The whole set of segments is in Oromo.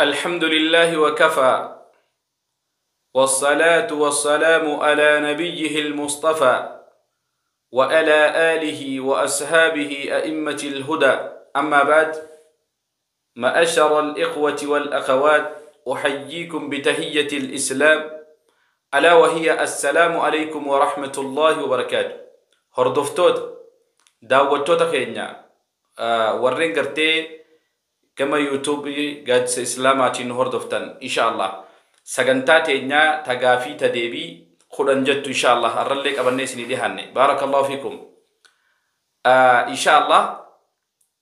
الحمد لله وكفى، والصلاة والسلام على نبيه المصطفى وعلى آله وأصحابه أئمة الهدى. أما بعد، معاشر الإخوة والأخوات، أحييكم بتحية الإسلام، ألا وهي السلام عليكم ورحمة الله وبركاته. Hordoftoota daawwattoota keenya warreen gartee gama yuutuubii Gaaddisa Islaamaatiin nu hordoftan, insha Allah sagantaa teenyaa ta gaafii ta deebii 10 jettu insha Allah arrallee qabannee isinii dhihaanne. Baarakallahu fiikum. Insha Allah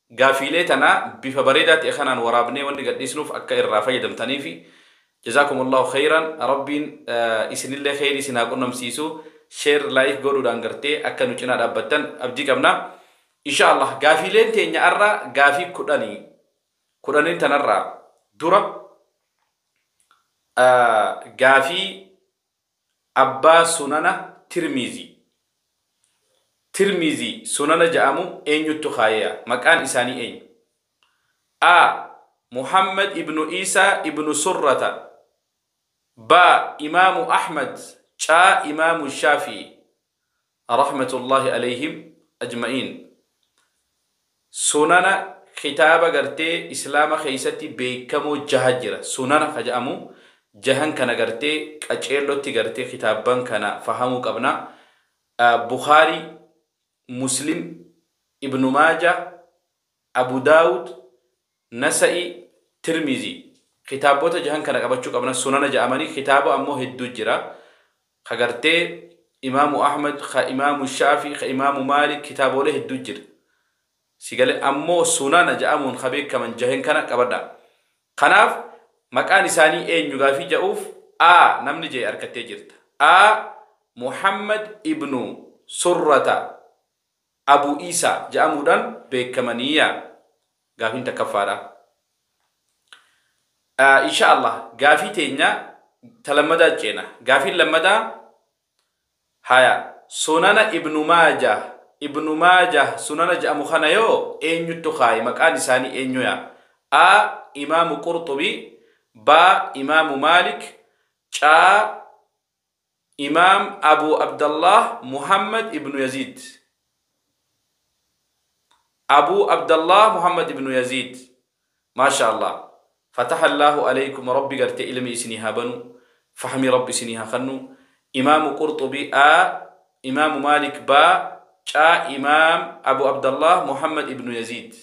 gaafiilee tana bifa bareedaa ta'e kanaan waraabnee wanni gadhiisnuuf akka irraa fayyadamtaniifi. Jazaakumullahu khayran. Rabbiin isinillee khayrii isin haa qunnamsiisu. Share, like godhuudhaan gartee akka nu cinaa dhaabbattan abdii qabna. Insha Allah gaafiileen teenya arra gaafii 10. 10n tanarraa dura gaafii abbaa sunana Tirmiizii. Tirmiizii sunana ja'amu eenyuttu kaayeya? Maqaan isaanii eenyu? A. Muhammad ibnu Isaa ibnu Surrata. B. Imaamu Ahmad. C. Imaamu Shaafii. Rahmatullahi alayhim ajma'iin. Sunana kitaaba gartee Islaama keeysatti beekamoo jaha jira. Sunana ka ja'amu jahan kana gartee qaceellotti gartee kitaabban kana fahamuu qabna. Bukhaarii, Muslim, Ibnu Maaja, Abu Daawud, Nasa'i, Tirmizi. Kitaabota jahan kana qabachuu qabna. Sunana ja'amanii kitaaba ammoo hedduu jira. Ka gartee Imaamu Ahmad, ka Imaamu Shaafi, ka Imaamu Maalik, kitaabolee hedduu jira. Sigale ammoo sunana ja'amuun ka beekaman jahan kana qabadha. Kanaaf maqaan isaanii eenyu gaafii ja'uuf A namni jee argattee jirta. A. Muhammad ibnu Surrata Abu Isa ja'amuudhaan beekamaniya. Gaafiin takkaffaadha. Insha Allah gaafii teenya ta lammadaa ceena. Gaafiin lammadaa haya sunana Ibnu Maajah. Ibnu Maajah sunana ja'amu kana yoo eenyuttu kaaye? Maqaan isaanii eenyu yaa? A. Imaamu Qurxubii. B. Imaamu Maalik. C. Imaam Abu Abdallah Muhammad ibnu Yaziid. Abu Abdallah Muhammad ibnu Yaziid. Maasha Allah. Fataha Allahu alaykum. Rabbi gartee ilmi isinii haa banu. Fahmi Rabbi isinii haa kennu. Imaamu Qurxubii A. Imaamu Maalik B. C. Imaam Abu Abdallah Muhammad ibnu Yaziid.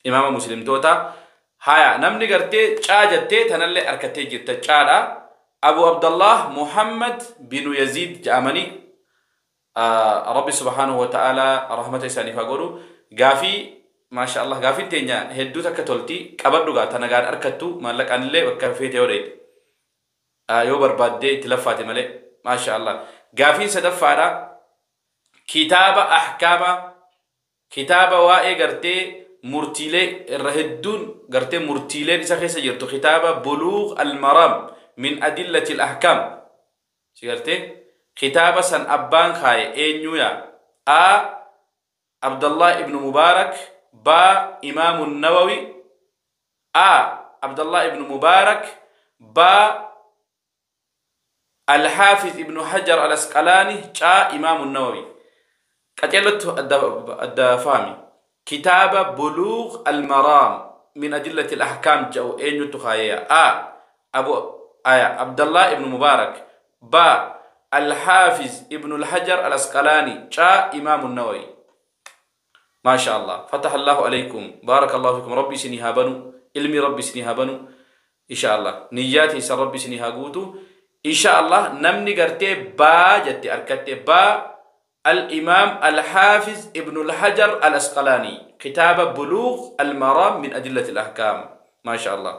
Imaama Muslimtoota. Haya, namni gartee caa jettee tanallee harkattee jirta, caadha. Abu Abdallah Muhammad binu Yaziid jedhamanii. Rabbi subhaanahu wa ta'ala rahmata isaaniif haa godhu. Gaafii, maasha Allah, gaafiin teenya hedduu takka tolti. Qabadhu gaa, tana gaan harkattu maallaqaan illee bakka feete yoo dheete. Yoo barbaaddee itti laffaate malee. Maasha Allah. Gaafiin sadaffaadha. Kitaaba ahkaama, kitaaba waa'ee gartee murtiilee irra hedduun gartee murtiileen isa keessa jirtu, kitaaba Buluugh al-Maram min adillati al-ahkaam. Si gartee kitaaba san abbaan kaaye eenyu yaa? A. Abdallah ibnu Mubarak. B. Imaamu Nawawi. A. Abdallah ibnu Mubarak. B. Al-Hafiz ibnu Hajar al-Asqalaani. C. Imaamu Nawawi. Qaceellotti adda fahami. Kitaaba Buluugh al-Maraam min adillati al-ahkaam jedhu eenyutu kaayeya? A. Abu aya Abdallah ibnu Mubarak. B. Al-Hafiz ibnu al-Hajar al-Asqalaani. C. Imaamu Nawawi. Maasha Allah. Fataha Allahu alaykum. Barakallahu fikum. Rabbi isinii haa banu. Ilmi Rabbi isinii haa banu. Insha Allah. Niyyaati isa Rabbi isinii haa guutu. Insha Allah namni gartee baa jette harkatte, baa الإمام الحافظ ابن الحجر الأسقلاني، كتاب بلوغ المرام من أدلة الأحكام. ما شاء الله.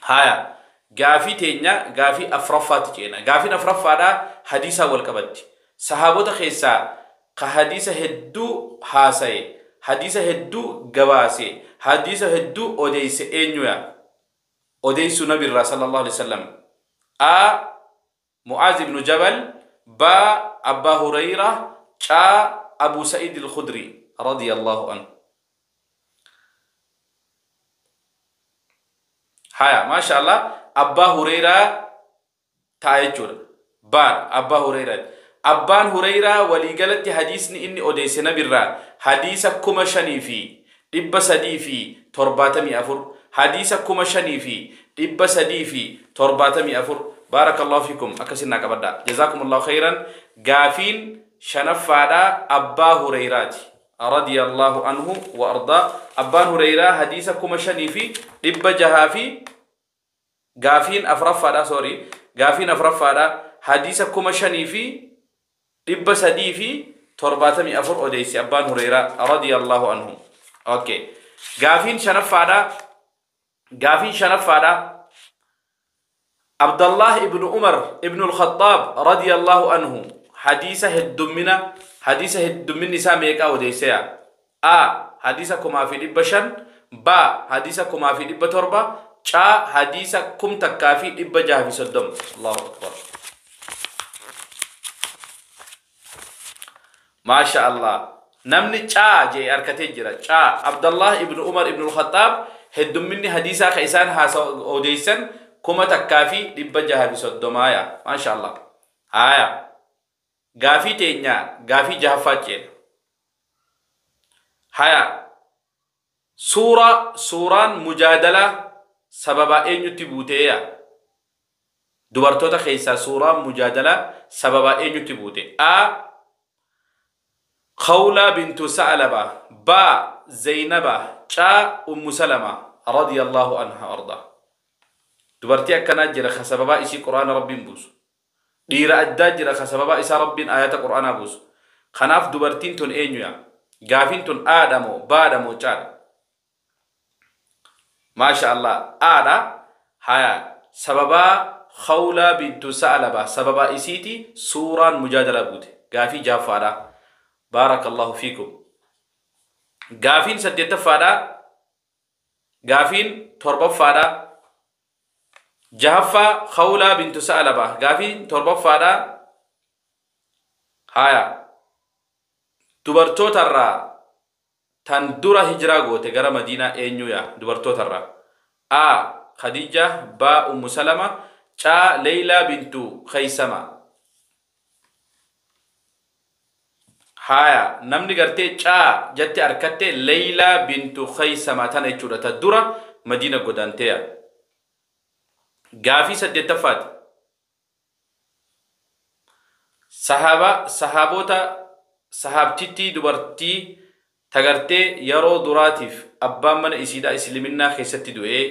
هايا gaafii teenya gaafii afraffaatti ceena. Gaafiin afraffaadha hadiisa wal qabatti. Sahaabota keessaa ka hadiisa hedduu haasaye, hadiisa hedduu gabaase, hadiisa hedduu odeeyse eenyuya? Odeeysu nabirraa sallallahu alaihi wasallam. A. Mu'aaz ibnu Jabal. B. Abbaa Hurayra. C. Abu Sa'id al-Khudri radiyallahu anhu. Haya, maasha Allah, Abbaa Hureyraa ta'a jechuudha. Baan Abbaa Hureyraati. Abbaan Hureyraa waliigalatti hadiisni inni odeesse nabirraa hadiisa 5374, hadiisa 5374. Baarakallahu fiikum, akkasin naa qabadha. Jazaakumullahu khayran. Gaafiin shanaffaadha Abbaa Hureyraati. Radiyallahu anhu wa ardaa. Abbaan Hureyraa hadiisa 5600 fi gaafiin afuraffaadha, sorry, gaafiin afuraffaadha hadiisa 5374 odeesse Abbaan Hureyraa radiyallahu anhu. Okay. Gaafiin shanaffaadha. Gaafiin shanaffaadha. Abdallah ibnu Umar ibnu al-Khattaab radiyallahu anhu hadiisa heddummina, hadiisa heddumminni isaa meeqaa odeesseya? A, hadiisa 5,500, B, hadiisa 5,700, C, hadiisa 1630. Allahu akbar. Maasha Allah. Namni caa jee harkatee jira. Caa Abdallah ibnu Umar ibnu al-Khattaab heddumminni hadiisaa ka isaan haasa odeessan 1630 ya. Maasha Allah. Haya. Gaafii teenya gaafii jahaffaa ceena. Haya. Suuraan mujaadalaa sababa eenyutti buuteeya? Dubartoota keessaa suuraan mujaadalaa sababa eenyutti buute? A, Khawlaa bintu Sa'laba, B, Zaynaba, C, Ummu Salama radiyallahu anha arda. Dubartii akkanaa jira ka sababaa isii Qur'aana Rabbiin buusu. Dhiira addaa jira ka sababaa isaa Rabbiin ayata Qur'aanaa buusu. Kanaaf dubartiin tun eenyuya? Gaafiin tun Aadha moo Baadha moo Caadha? Maasha Allah, Aadha. Haya, sababaa Khawlaa bintu Sa'laba sababaa isiiti suuraan mujaadalaa buute. Gaafii jahaffaadha. Baarakallahu fiikum. Gaafiin saddeettaffaadha. Gaafiin torbaffaadha. Jahaffaa Khawlaa bintu Sa'laba. Gaafiin torbaffaadha. Haya. Dubartootarraa tan dura hijiraa goote gara Madiinaa eenyuya? Dubartootarraa. A, Khadija, B, Ummu Salama, C, Leylaa bintu Khaysama. Haya, namni gartee caa jette harkatte Leylaa bintu Khaysama tana jechuudha. Ta dura Madiina godaanteya. Gaafii saddeettaffaati. Sahaabota sahaabtittii dubartii tagartee yeroo duraatiif abbaan mana isiidha isliminnaa keessatti du'ee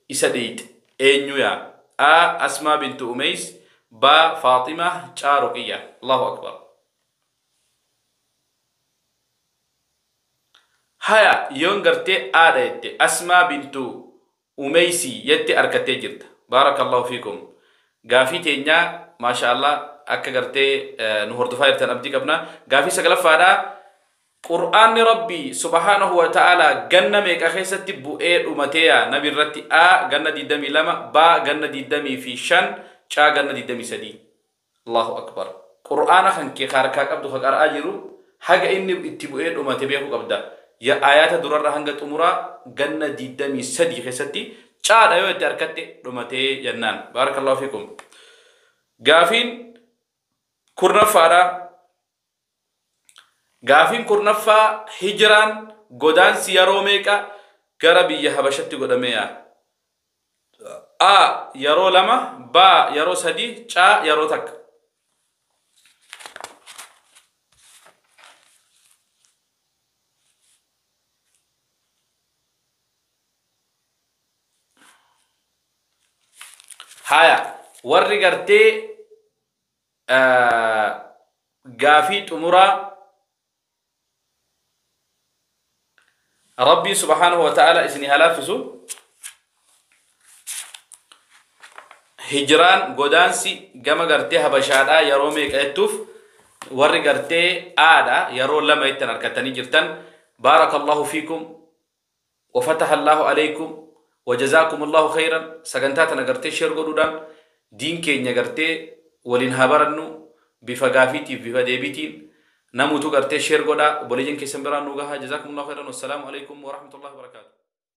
isa dhiite eenyuya? A, Asmaa bintu Umeys, B, Faaxima, C, Ruqiyya. Allahu akbar. Haya, yoon gartee aadha jette Asmaa bintu Umeysi jette harkattee jirta. Baarakallahu fiikum. Gaafii teenyaa maasha Allah akka gartee nu hordofaa jirtan abdii qabna. Gaafii sagalaffaadha. Qur'aanni Rabbii subhaanahu wa ta'ala ganna meeqa keessatti bu'ee dhumateeya nabi irratti? A, ganna 22, B, ganna 25, C, ganna 23. Allahu akbar. Qur'aana kan kee harkaa qabdu ka qara'aa jiru haga inni itti bu'ee dhumate beekuu qabda. Ya ayaata durarra hanga xumuraa ganna 23 keessatti caadha yoo itti harkatte dhumatee jennaan. Baarakallahu fiikum. Gaafiin kurnaffaadha. Gaafiin kurnaffaa hijiraan godaansi yeroo meeqa gara biyya Habashatti godhameeya? A, yeroo 2, B, yeroo 3, C, yeroo 1. Haya, warri gartee gaafii xumuraa Rabbii subhaanahu wa ta'ala isinii haa laaffisu. Hijiraan godaansi gama gartee Habashaadhaa yeroo meeqa jettuuf warri gartee aadha yeroo 2 jettan harkattanii jirtan. Baarakallahu fiikum wa fataha Allahu alaykum wa jazaakumullahu khayran. Sagantaa tana gartee sheer godhuudhaan diin keenya gartee waliin haa barannu bifa gaafiitiif bifa deebiitiin namuutu gartee sheer godhaa obboleeyyan keessan biraan nu gahaa. Jazaakumullahu khayran. Wassalaamu alaykum wa rahmatullahi wa barakaatuh.